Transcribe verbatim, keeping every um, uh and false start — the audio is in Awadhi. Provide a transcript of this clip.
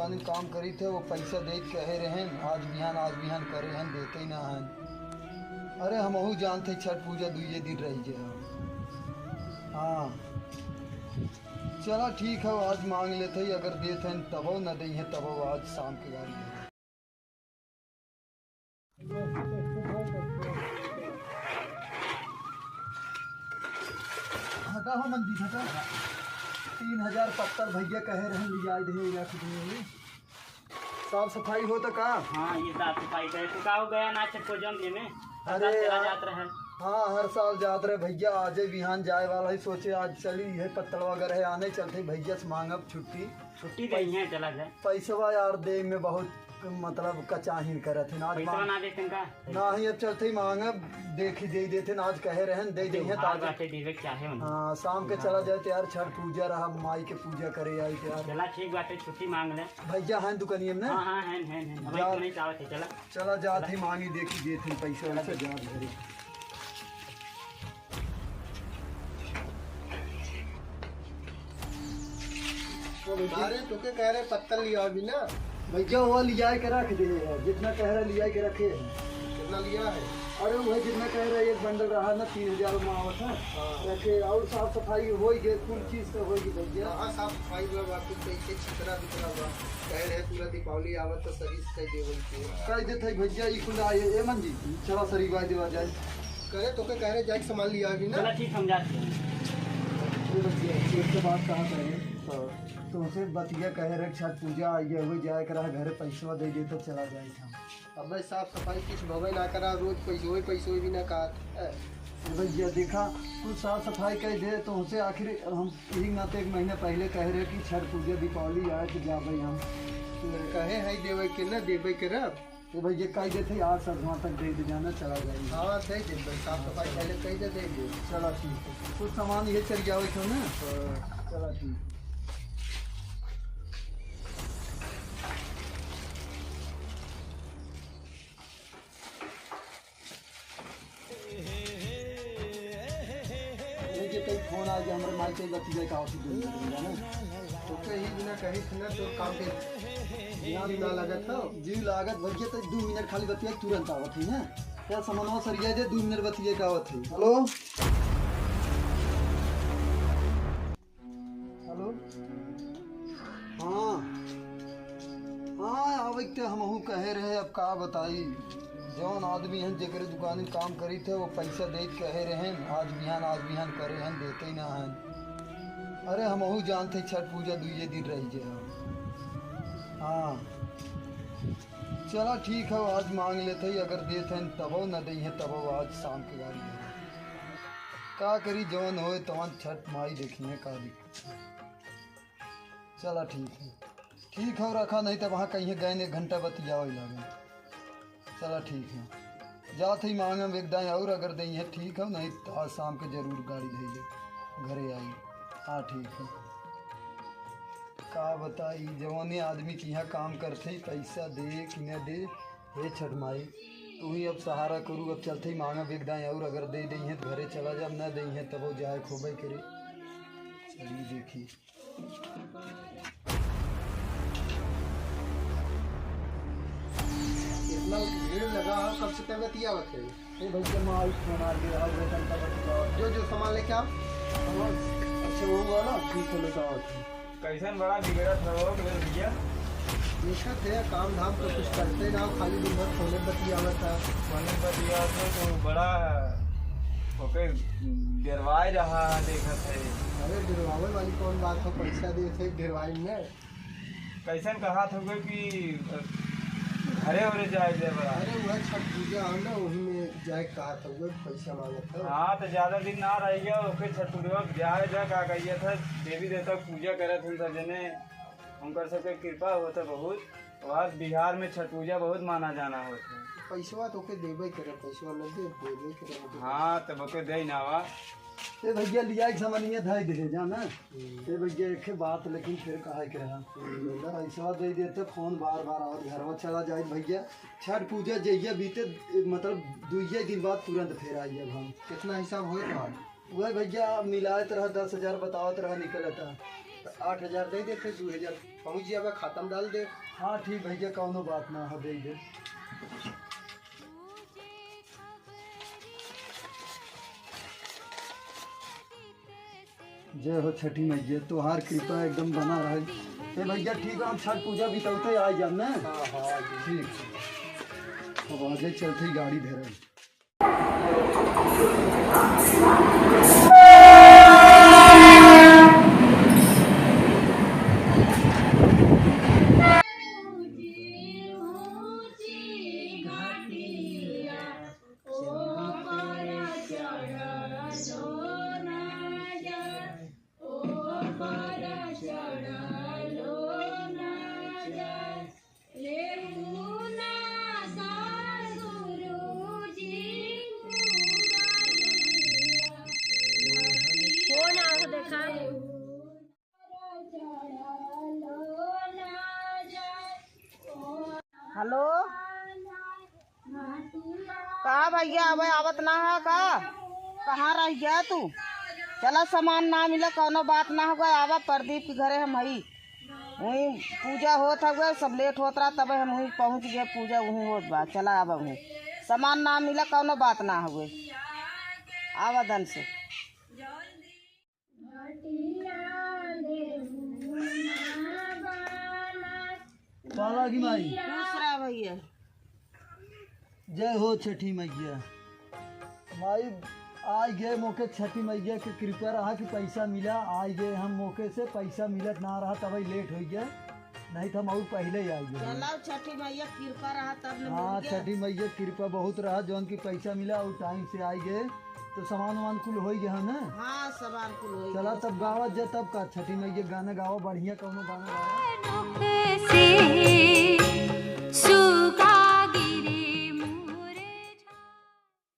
दुकान काम करी थे, वो पैसा दे के कहे रहेन, आज बिहान, आज बिहान करे हन, देते ही ना हन। अरे हमहू जानते छठ पूजा दुइये दिन रह गया। हाँ, चला ठीक है, आज मांग लेते ही, अगर देते हैं तबो, न देइहे तबो, आज शाम के गाड़ी है। हटा हो मंदिर, हटा। तीन हजार पत्तल भैया कहे रहे, लिया दे, रख दे। साफ सफाई हो तो का? हाँ, ये साफ सफाई करे। तू का हो गया ना, छठ पूजन में? अरे चला यार, जात रहे। हाँ, हर साल जात रहे भैया, आजे बिहान जाए वाला ही, सोचे आज चली, ये पत्तल वगैरह आने चलते भैया से मांगब छुट्टी। छुट्टी दे, यहाँ चला जाए। पैसवा यार दे में बहुत, मतलब, कचाहिन करत है ना, आज पैसा मांग- ना देते का? नाही, अब चलते ही मांगब, देखी दे देते ना, आज कहे रहन, दे दे हैं, त्योहार ताकि बाटे, देवे के चाहे उन्हें। हाँ, शाम के हाँ। चला जाए तो यार, छठ पूजा रहा, माई के पूजा करे आई तो यार। चला ठीक बाटे, छुट्टी मांग ले। भैया हैं दुकानिया में ना? हाँ, हाँ, हैं, हैं, हैं। अब जा- एक नहीं चाहत है, चला। चला जात ही मांगी, देखी देत ही पैसा वैसा जात घरे। अरे तोके कह रहे पत्तल लिया अभी ना। भैया वो लिया के रख दे है, जितना कह रहा लिया के रखे है। कितना लिया है? अरे वो जितना कह रहा एक बंडल रहा ना, तीन हजार में आवत है। हाँ। रखे और साफ सफाई होई गई, कुल चीज तो होई गई भैया। हाँ, साफ सफाई हुआ, बाकी तो इसे छितरा बितरा हुआ। कह रहे पूरा दीपावली आवत तो सही से कह देवल के। कह देते भैया, ई कुल आए, ए मन जी, चला सर, ई बाय देवा जाए। करे तोके कह रहे जाए के सामान लिया अभी ना। चला ठीक, हम जाते हैं। ए भैया, एक तो बात कहा करे, हाँ। तो उसे बतिया कहे रहे छठ पूजा आई है, हुए जाए करा घरे पैसवा दे दे तो चला जाए हम। अब भाई साफ सफाई कुछ भवे ना करा, रोज पैसों पैसों भी ना कहा। ए भैया देखा, कुछ साफ सफाई कर दे तो उसे आखिर हम यही नाते एक महीना पहले कह रहे कि छठ पूजा दीपावली आए तो जाबे हम। कहे है देवे के ना, देवे के रब। ए भैया कह देते आज साँझ तक दे दे जाना, चला जाए। हाँ, दे दे भाई, साफ सफाई पहले कह दे, दे दे। चला ठीक है, कुछ सामान ये चल जावे क्यों ना। हाँ। चला ठीक है। ये जे कहीं फोन आ गया, हमरे माई से बतिया का होती दुनिया में, जाना। तो कहीं बिना कहीं से ना तो काम के ध्यान ना लगत हो। जी लागत भैया, तो दो मिनट खाली बतिया, तुरंत आवत है ना। क्या सामानवा सरिया दे, दो मिनट बतिया का आवत है। हेलो, हेलो। हाँ, हाँ, आवे के हमहू कहे रहे, अब का बताई, जौन आदमी हन जेकरे दुकान में काम करी थे, वो पैसा दे के कहे रहे, आज बिहान, आज बिहान करे हन, देते ही ना हन। अरे हमहू जानते छठ पूजा दुइये दिन रह गया। हाँ, चला ठीक है, आज मांग लेते ही, अगर देते हैं तबो, न देइहे तबो, आज शाम के गाड़ी है। का करी, जवन होए तवन छठ माई देखी है, का दिक्कत है। चला ठीक है, ठीक है, रखा, नहीं तो वहाँ कहीं गए एक घंटा बतियावे लागे। चला ठीक है, जात ही मांगम एक दाएं और, अगर देइहे ठीक है, नहीं तो आज शाम के जरूर गाड़ी धइले घरे आई। हाँ ठीक है। का बताई, जवने आदमी के यहाँ काम करते ही पैसा दे कि न दे, हे छठ माई, तू ही अब सहारा करू। अब चलते ही मांगब एक दाएं और, अगर दे देइहे तो घरे चला जाब, न देइहे तबो जाए खोबे करे। चलिए देखी। इतना भीड़ लगा है, कब से तक बतियावत है? ए भैया, माई फोन आ गया, अब एक घंटा बतियावत। जो, जो सामान लेके आओ। सामान? अच्छा, वो हुआ ना, ठीक है, लेके आओ। कैसन बड़ा बिगड़त है हो गए भैया? देखत है, काम धाम तो कुछ करते ना, खाली दिन भर फोने बतियावत है। फोने बतियावत है तो बड़ा ओके डेरवाए रहा है, देखत है। अरे, डेरवावे वाली कौन बात हो, पैसा देत है, डेरवाई में। कैसन कहा था कोई कि घरे ओरे जाए दे बड़ा? अरे, वह छठ पूजा है ना, वही में जाए कहा था, वह पैसा मांगत था। हाँ, तो ज्यादा दिन ना रह गया, ओके छठ पूजा जाए जा, का कहिए था, देवी देवता के पूजा करे थे सब जने, उनकर सबके कृपा होता बहुत। और बिहार में छठ पूजा बहुत माना जाना होता है। पैसवा तो के देबे करे, पैसवा न दे, देबे करे। हाँ, तब ओके दे ना वा। ए भैया, लिया एक सामानिया धाई दे जा ना। हम्म। ए भैया, एक बात लेकिन फिर कहा के रहा। हम्म। पैसवा दे देते, फोन बार बार और घरवा चला जाए भैया। छठ पूजा जहिया बीते, मतलब दुइये दिन बाद तुरंत फिर आई अब हम। कितना हिसाब होए तो? वह भैया मिलात रहा, दस हजार बतावत रहा, निकलता। आठ हजार दे देते, दो हजार पहुँच जावे, खाता में डाल दे। हाँ ठीक भैया, कौनो बात ना हो, दे दे। जय हो छठी मैया, तोहार कृपा एकदम बना रहे। ए भैया ठीक है, हम छठ पूजा बितौते आ जाब ना। हाँ, हाँ, ठीक। अब आगे चलते ही गाड़ी धरे। फोन आओ देखा। हेलो, का भैया, अबे आवत ना है का? कहाँ रह गया तू? चला, सामान ना मिला, कौनो बात ना होगा, आवा प्रदीप के घरे हम हई। वहीं पूजा होत हवे, सब लेट होत रहा, तबे हम वहीं पहुँच गए, पूजा वहीं होत बा। चला आवा वहीं, सामान ना मिला, कौनो बात ना हवे, आवा दन से। पाला की माई। खुश रहा भैया। जय हो छठी मैया। माई, आइ गए मौके, छठी मैया के कृपा रहा कि पैसा मिला। आइ गए हम मौके से, पैसा मिलत ना रहा, तबे लेट हो गया, नहीं तो हम और पहले ही आइ गए। चलो, छठी मैया कृपा रहा तब न हाँ, मिल गया। छठी मैया कृपा बहुत रहा, जौन की पैसा मिला और टाइम से आइ गए, तो सामान वामान कुल हो गया है ना? हाँ, सामान कुल हो चला गया। तब गावत जा, तब का छठी मैया गाना गावा, बढ़िया कौनो गाना गावा।